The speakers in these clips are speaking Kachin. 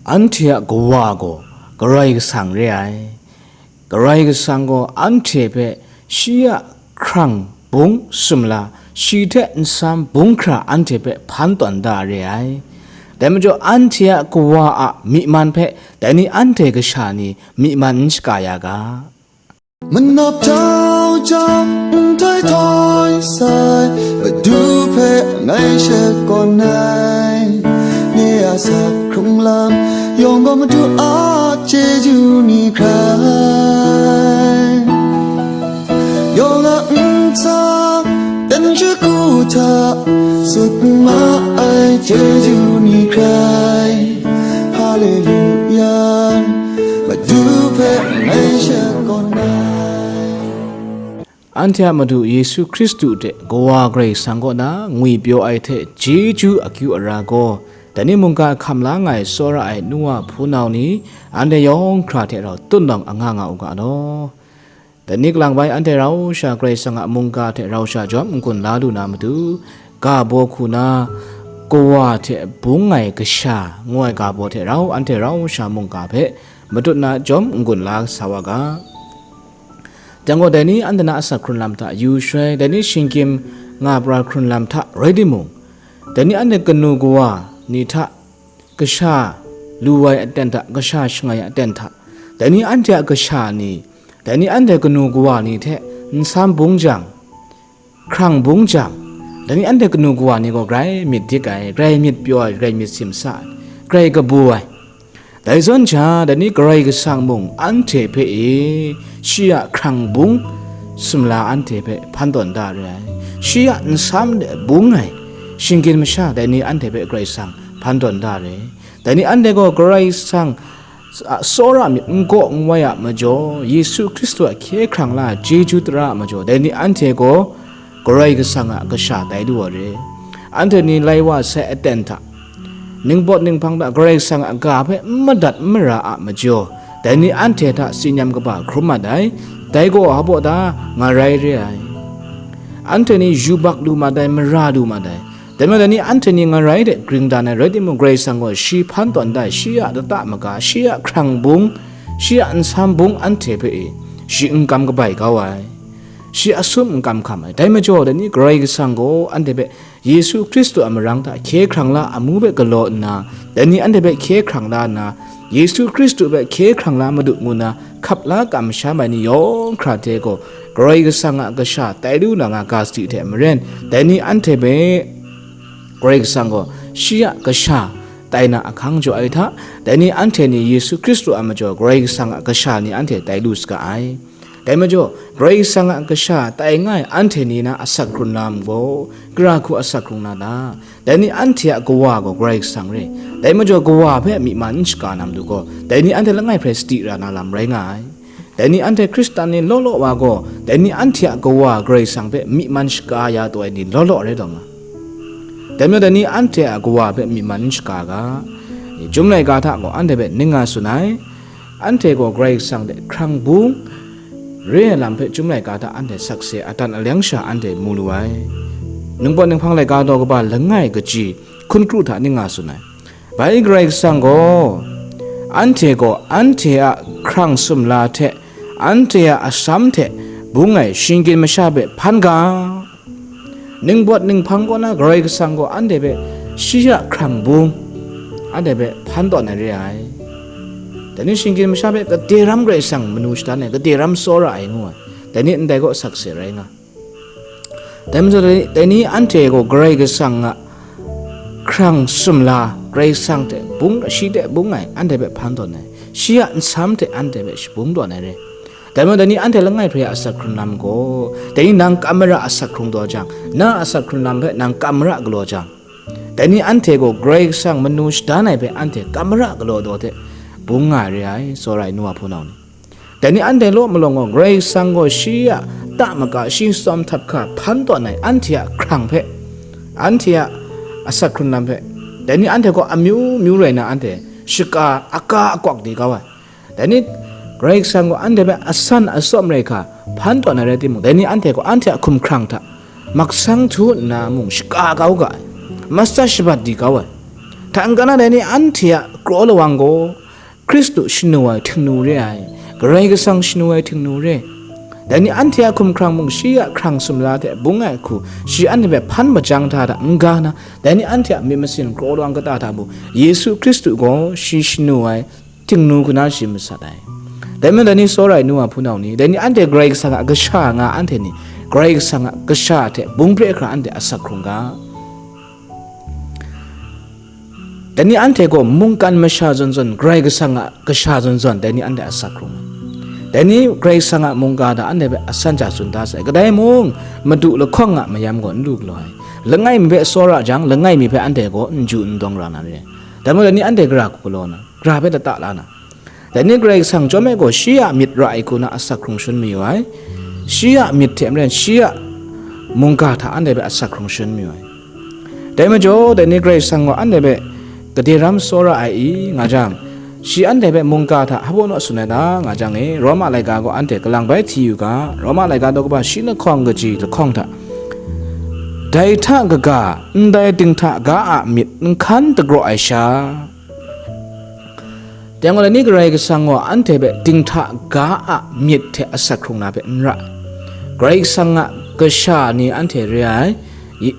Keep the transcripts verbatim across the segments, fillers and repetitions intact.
Anhte a Kawa gaw Karai Kasang re ai. Karai Kasang gaw anhte hpe shi a hkrang bung sumla, shi hte nsam bung hkra anhte hpe hpan tawn da re ai. Dai majaw, anhte a Kawa a myi man hpe dai ni anhte kasha ni myi man n shaka ya ga. Manap tau jang nhtoi htoi sai, Madu hpe ngai shakawn ai. Nye a sak hkrung lam yawng gaw Madu a chyeju ni hkrai. Yawng a ntsa dan shagu hta sut ma ai chyeju ni hkrai. Haleluya, Madu hpe ngai shakawn ai. Anhte a Madu Yesu Hkristu hte Kawa Karai Kasang kaw na ngwipyaw ai hte chyeju akyu ara gaw, dai ni mungga hkam la nga ai tsawra ai nu wa hpunau ni, anhte yawng hkra hte rau tutnawng anga nga u ga law. Dai ni kalang bai anhte rau sha Karai Kasang a mungga hte rau sha jawm n-gun la lu na matu, ga baw hku na Kawa hte bung ai Kasha ngu ai ga baw hte rau anhte rau sha mungga hpe matut na jawm n-gun la sa wa ga. Dang gaw, dai ni anhte na asak hkrun lam hta yu shaloi, dai ni shinggyim nga pra hkrun lam hta rai timung, dai ni anhte kanu kawa ni hta kasha lu ai aten hta, kasha shangai aten hta, dai ni anhte a kasha ni, dai ni anhte kanu kawa ni hte nsam bung jang, hkrang bung jang, dai ni anhte kanu kawa ni gaw grai myit dik ai, grai myit pyaw ai, grai myit simsa ai, grai kabu ai. Dai zawn sha, dai ni Karai Kasang mung anhte hpe e, shi a hkrang bung sumla anhte hpe hpan tawn da re ai, shi a nsam de bung ai shinggyim masha dai ni anhte hpe Karai Kasang hpan tawn da re ai. Dai ni anhte gaw Karai Kasang a tsawra myit n gaw n wai a majaw, Yesu Hkristu a hkye hkrang la ai chyeju tara a majaw, dai ni anhte gaw Karai Kasang a kasha tai lu wa re. Anhte ni lai wa sai aten hta, ningpawt ninghpang hta Karai Kasang a ga hpe n madat n mara a majaw, dai ni anhte hta tsin yam kaba hkrum mat ai. Dai gaw hpa baw ta nga rai re ai. Anhte ni yubak lu mat ai, mara lu mat ai. Dai majaw, dai ni anhte ni ngarai de gring dan ai rai timung, Karai Kasang gaw shi hpan tawn da ai, shi a lata maga, shi a hkrang bung, shi a nsam bung anhte hpe e, shi n kam kabai kau ai, shi a sum n kam hkam ai. Dai majaw, dai ni Karai Kasang gaw anhte hpe Yesu Hkristu a marang hta hkye hkrang la amu hpe galaw nna, dai ni anhte hpe hkye hkrang la nna, Yesu Hkristu hpe hkye hkrang la Madu ngu nna hkap la kamsham ai ni yawng hkra hte gaw, Karai Kasang a kasha tai lu na nga ga sadi hte maren, dai ni anhte hpe Karai Kasang gaw shi a kasha tai na ahkang jaw ai hta, dai ni anhte ni Yesu Hkristu a majaw Karai Kasang a kasha ni anhte tai lu saga ai. Dai majaw, Karai Kasang a kasha tai nga ai anhte ni na asak hkrun lam gaw, gara hku asak hkrung na ta? Dai ni anhte a Kawa gaw Karai Kasang re. Dai majaw, Kawa hpe myi man n shaka na matu gaw, dai ni anhte langai hpe sadi ra na lam rai nga ai. Dai ni anhte Hkristan ni law law wa gaw, dai ni anhte a Kawa Karai Kasang hpe myi man shaka ya taw ai ni law law rai taw nga. Dai majaw, dai ni anhte a Kawa hpe myi man n shaka ga. Chyum laika hta gaw anhte hpe ning nga tsun ai. Anhte gaw Karai Kasang hte hkrang bung re ai lam hpe Chyum laika hta anhte sakse atan aleng sha anhte mu lu ai. Ningpawt ninghpang laika daw kaba langai kaji hkun kru hta ning nga tsun ai. Bai Karai Kasang gaw, anhte gaw anhte a hkrang sumla hte, anhte a atsam hte bung ai shinggyim masha hpe hpan ga. Ningpawt ninghpang kaw na Karai Kasang gaw anhte hpe shi a hkrang bung, anhte hpe hpan tawn ai re ai. Dai ni shinggyim masha hpe gade ram Karai Kasang manu shadan ai, gade ram tsawra ai ngu ai. Dai ni ndai gaw sakse rai nga. Dai majaw, dai ni anhte gaw Karai Kasang a hkrang sumla, Karai Kasang hte bung, shi hte bung ai, anhte hpe hpan tawn ai, shi a nsam hte anhte hpe shabung tawn ai re. Dai majaw, dai ni anhte langai hpe a asak hkrun lam gaw, dai ni nang kam mara asak hkrung taw jang, na a asak hkrun lam hpe nang kam mara galaw jang, dai ni anhte gaw Karai Kasang manu shadan ai hpe anhte kam mara galaw daw hte bung nga ai re ai, tsawra ai nu wa hpunau ni. Dai ni anhte law malawng gaw, Karai Kasang gaw shi a ta maga shi tsawm htat hkra hpan tawn ai anhte a hkrang hpe, anhte a asak hkrun lam hpe, dai ni anhte gaw amyu myu rai na anhte shaka aka akwak di kau ai. Dai ni Karai Kasang gaw anhte hpe asan atsawm rai hkra hpan tawn ai rai timung, dai ni anhte gaw anhte a hkumhkrang hta maksang htu nna mung shaka kau ga ai, matsa shabat di kau ai. Hta n-ga na dai ni anhte a kraw lawang gaw, Hkristu shanu ai Htingnu re ai, Karai Kasang shanu ai Htingnu re. Dai ni anhte a hkumhkrang mung shi a hkrang sumla hte bung ai hku shi anhte hpe hpan majang hta hta n-ga na, dai ni anhte a myit masin kraw lawang kata hta mung, Yesu Hkristu gaw shi shanu ai Htingnu hku na shi masat ai. Dai majaw, dai ni tsawra ai nu wa hpunau ni, dai ni anhte Karai Kasang a kasha nga anhte ni, Karai Kasang a kasha hte bung hpre hkra anhte asak hkrung ga. Dai ni anhte gaw mungkan masha zawn zawn, Karai Kasang a kasha zawn zawn, dai ni anhte asak hkrung ai. Dai ni Karai Kasang a mungga hta anhte hpe asan ja tsun da sai. Kadai mung, madu lahkawng a mayam gaw n lu galaw ai. Langai mi hpe tsawra jang, langai mi hpe anhte gaw n ju n dawng ra na re. Dai majaw, dai ni anhte gara hku galaw na, gara hpe lata la na. Dai ni Karai Kasang chyawm e gaw, shi a myit ra ai hku na asak hkrung shangun mayu ai. Shi a myit hte maren, shi a mungga hta anhte hpe asak hkrung shangun mayu ai. Dai majaw, dai ni Karai Kasang gaw anhte hpe gade ram tsawra ai i, nga jang, shi anhte hpe mungga hta hpaw naw tsun ai ta, nga jang e, Roma laika gaw anhte kalang bai hti yu ga, Roma laika daw kaba shi lahkawng kaji lahkawng hta, dai hta kaga, ndai dinghta ga a myit n hkan dagraw ai sha, Dai gaw, dai ni Karai Kasang gaw anhte hpe dinghta ga a myit hte asak hkrung na hpe n ra ai. Karai Kasang a kasha ni anhte re ai. I,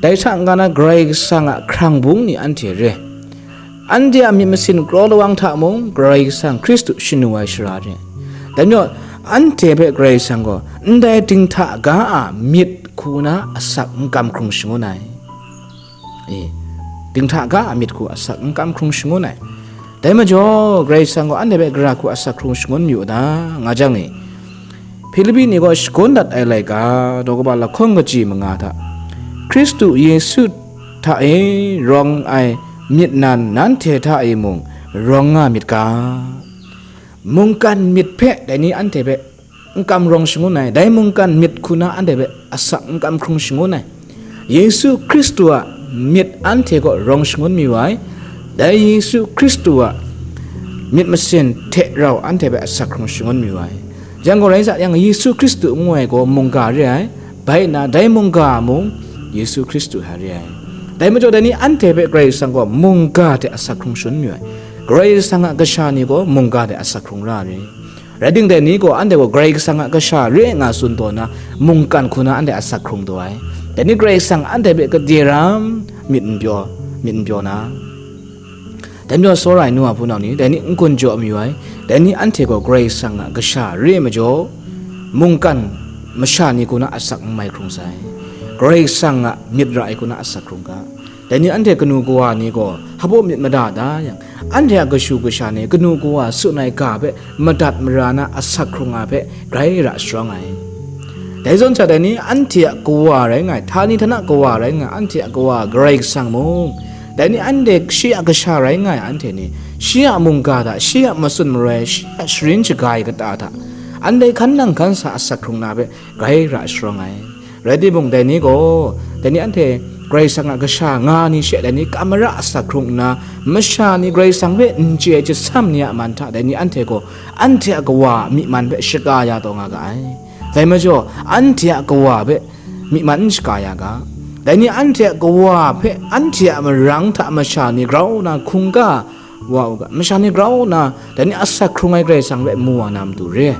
dai hta n-ga na Karai Kasang a hkrang bung ni anhte re. Anhte a myit masin kraw lawang hta mung, Karai Kasang Hkristu shanu ai shara re. Dai majaw, anhte hpe Karai Kasang gaw ndai dinghta ga a myit hku na asak n kam hkrung shangun ai. E, dinghta ga a myit hku asak n kam hkrung shangun ai. Dai majaw, Karai Kasang gaw anhte hpe gara hku asak hkrung shangun mayu u ta, nga jang e, Hpilipi ni gaw shagun dat ai laika, daw kaba lahkawng kaji manga hta, Hkristu Yesu hta e rawng ai myit nan nanhte hta e mung rawng nga myit ga. Mungkan myit hpe dai ni anhte hpe n kam rawng shangun ai, dai mungkan myit hku na anhte hpe asak n kam hkrung shangun ai. Yesu Hkristu a myit anhte kaw rawng shangun mayu ai, dai Yesu Hkristu a myit masin hte rau anhte hpe asak hkrung shangun mayu ai. Yang gaw rai sa yang, Yesu Hkristu ngu ai gaw mungga re ai, bai nna dai mungga mung Yesu Hkristu hta re ai. Dai majaw, dai ni anhte hpe Karai Kasang gaw mungga hte asak hkrung shangun mayu ai. Karai Kasang a kasha ni gaw mungga hte asak hkrung ra ai. Rai timung, dai ni gaw anhte gaw Karai Kasang a kasha re nga tsun taw na, mungkan hku na anhte asak hkrung taw ai. Dai ni Karai Kasang anhte hpe gade ram myit n pyaw, myit n pyaw na, dai majaw tsawra ai nu wa hpunau ni, dai ni n-gun jaw mayu ai. Dai ni anhte gaw Karai Kasang a kasha re majaw, mungkan masha ni hku na asak n mai hkrung sai. Karai Kasang a myit ra ai hku na asak hkrung ga. Dai ni anhte kanu kawa ni gaw hpaw myit mada da yang, anhte a kashu kasha ni kanu kawa tsun ai ga hpe madat mara na asak hkrung ai hpe grai ra sharawng ai. Dai zawn sha, dai ni anhte a kawa rai nga ai, htani htana kawa rai nga ai, anhte a kawa Karai Kasang mung, dai ni anhte shi a kasha rai nga ai anhte ni, shi a mungga hta, shi a matsun maroi, shi a sharin shaga ai kata hta, anhte hkan nang hkan sa asak hkrung na hpe grai ra sharawng ai. Rai timung, dai ni gaw, dai ni anhte Karai Kasang a kasha nga ni she, dai ni kam mara asak hkrung nna, masha ni Karai Kasang hpe n chye ai chyasam ni a man hta, dai ni anhte gaw anhte a kawa a myi man hpe shaka ya taw nga ga ai. Dai majaw, anhte a kawa hpe myi man n shaka ya ga. Dai ni anhte a kawa hpe anhte a marang hta masha ni grau nna hkungga wa u ga, masha ni grau nna dai ni asak hkrung ai Karai Kasang hpe mu wa na matu re ai.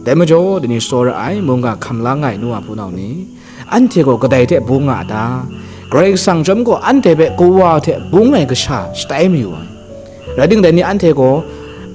Dai majaw, dai ni tsawra ai, mungga hkam la nga ai nu wa hpunau ni, anhte gaw kadai hte bung nga a ta? Karai Kasang chyawm gaw anhte hpe kawa hte bung ai kasha shatai mayu ai. Rai timung, dai ni anhte gaw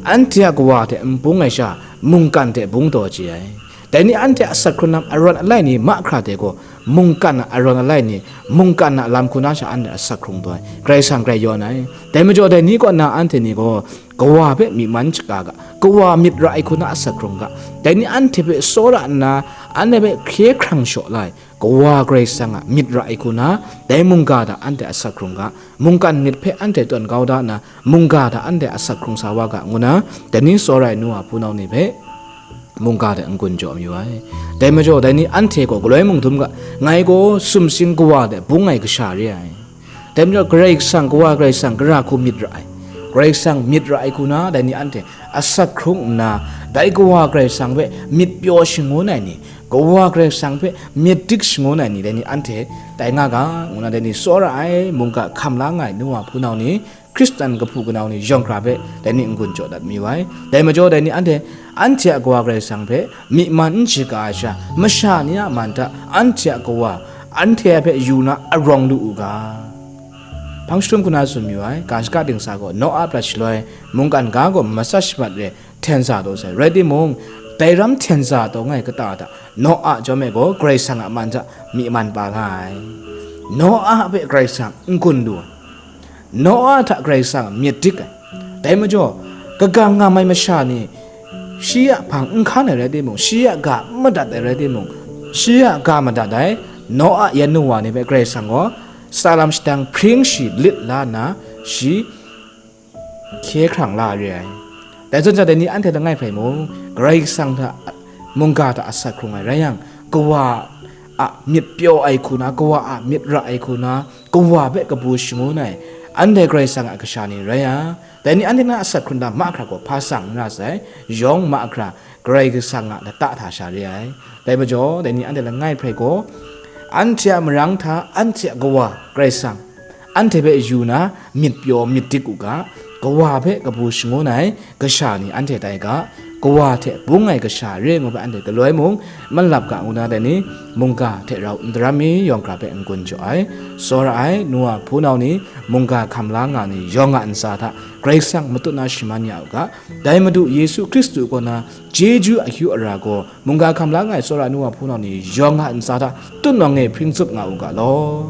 anhte a kawa hte n bung ai sha, mungkan hte bung taw chye ai. Dai ni anhte a asak hkrung lam arawn alai ni mahkra hte gaw, mungkan a arawn alai ni, mungkan a lam hku na sha anhte asak hkrung taw ai, Karai Kasang grai yawn ai. Dai majaw, dai ni kaw na anhte ni gaw kawa hpe myi man shaka ga, kawa myit ra ai hku na asak hkrung ga. Dai ni anhte hpe tsawra nna, anhte hpe hkye hkrang shaw la ai, kawa Karai Kasang a myit ra ai hku na, dai mungga hta anhte asak hkrung ga. Mungkan myit hpe anhte tawn kau da nna, mungga hta anhte asak hkrung sa wa ga, ngu na, dai ni tsawra ai nu wa hpunau ni hpe mungga hte n-gun jaw mayu ai. Dai majaw, dai ni anhte gaw galoi mung dum ga, ngai gaw sumsing kawa hte bung ai kasha re ai. Dai majaw, Karai Kasang, kawa Karai Kasang gara hku myit ra ai. Karai Kasang myit ra ai hku na, dai ni anhte asak hkrung nna, dai kawa Karai Kasang hpe myit pyaw shangun ai ni, kawa Karai Kasang hpe myit dik shangun ai ni, dai ni anhte tai nga ga, ngu na, dai ni tsawra ai, mungga hkam la nga ai nu wa hpunau ni, Hkristan kahpu kanau ni yawng hkra hpe dai ni n-gun jaw dat mayu ai. Dai majaw, dai ni anhte, anhte a Kawa Karai Kasang hpe myi man n shaga ai sha, masha ni a man hta anhte a Kawa, anhte hpe yu na arawng lu u ga. Hpang jahtum hku na tsun mayu ai, ga shaka dingsa gaw Noa prat shaloi mungkan ga gaw matsat shabat re hten sa taw sai. Rai timung, dai ram hten sa taw nga ai kata hta Noa chyawm e gaw Karai Kasang a man hta myi man pa nga ai. Noa hpe Karai Kasang n-gun lu ai. Noa hta Karai Kasang myit dik ai. Dai majaw, kagang ngam ai masha ni shi a hpang n hkan ai rai timung, shi a ga n madat ai rai timung, shi a ga madat ai Noa yan nu wa ni hpe Karai Kasang gaw sa lam shadang hpring shi lit la nna, shi hkye hkrang la re ai. Dai zawn, dai ni anhte langai hpe mung, Karai Kasang hta mungga hta asak hkrung ai rai yang, Kawa a myit pyaw ai hku na, Kawa a myit ra ai hku na, Kawa hpe kabu shangun ai, anhte Karai Kasang a kasha ni rai yang, dai ni anhte na asak hkrung da mahkra gaw hpa sang n ra sai, yawng mahkra Karai Kasang a lata hta sha re ai. Dai majaw, dai ni anhte langai hpe gaw, anhte a marang hta anhte a Kawa Karai Kasang, anhte hpe yu na myit pyaw myit dik u ga, Kawa hpe kabu shangun ai kasha ni anhte tai ga, Kawa hte bung ai kasha re ngu hpe anhte galoi mung malap ga ngu na dai ni, mungga hte rau n daram mi yawng hkra hpe n-gun jaw ai. Tsawra ai, nu wa hpunau ni, mungga hkam la nga ni yawng a ntsa hta Karai Kasang matut na shaman ya u ga, dai Madu Yesu Hkristu kaw na chyeju akyu ara gaw, mungga hkam la nga ai tsawra nu wa hpunau ni yawng a ntsa hta tutnawng e hpring tsup nga u ga law.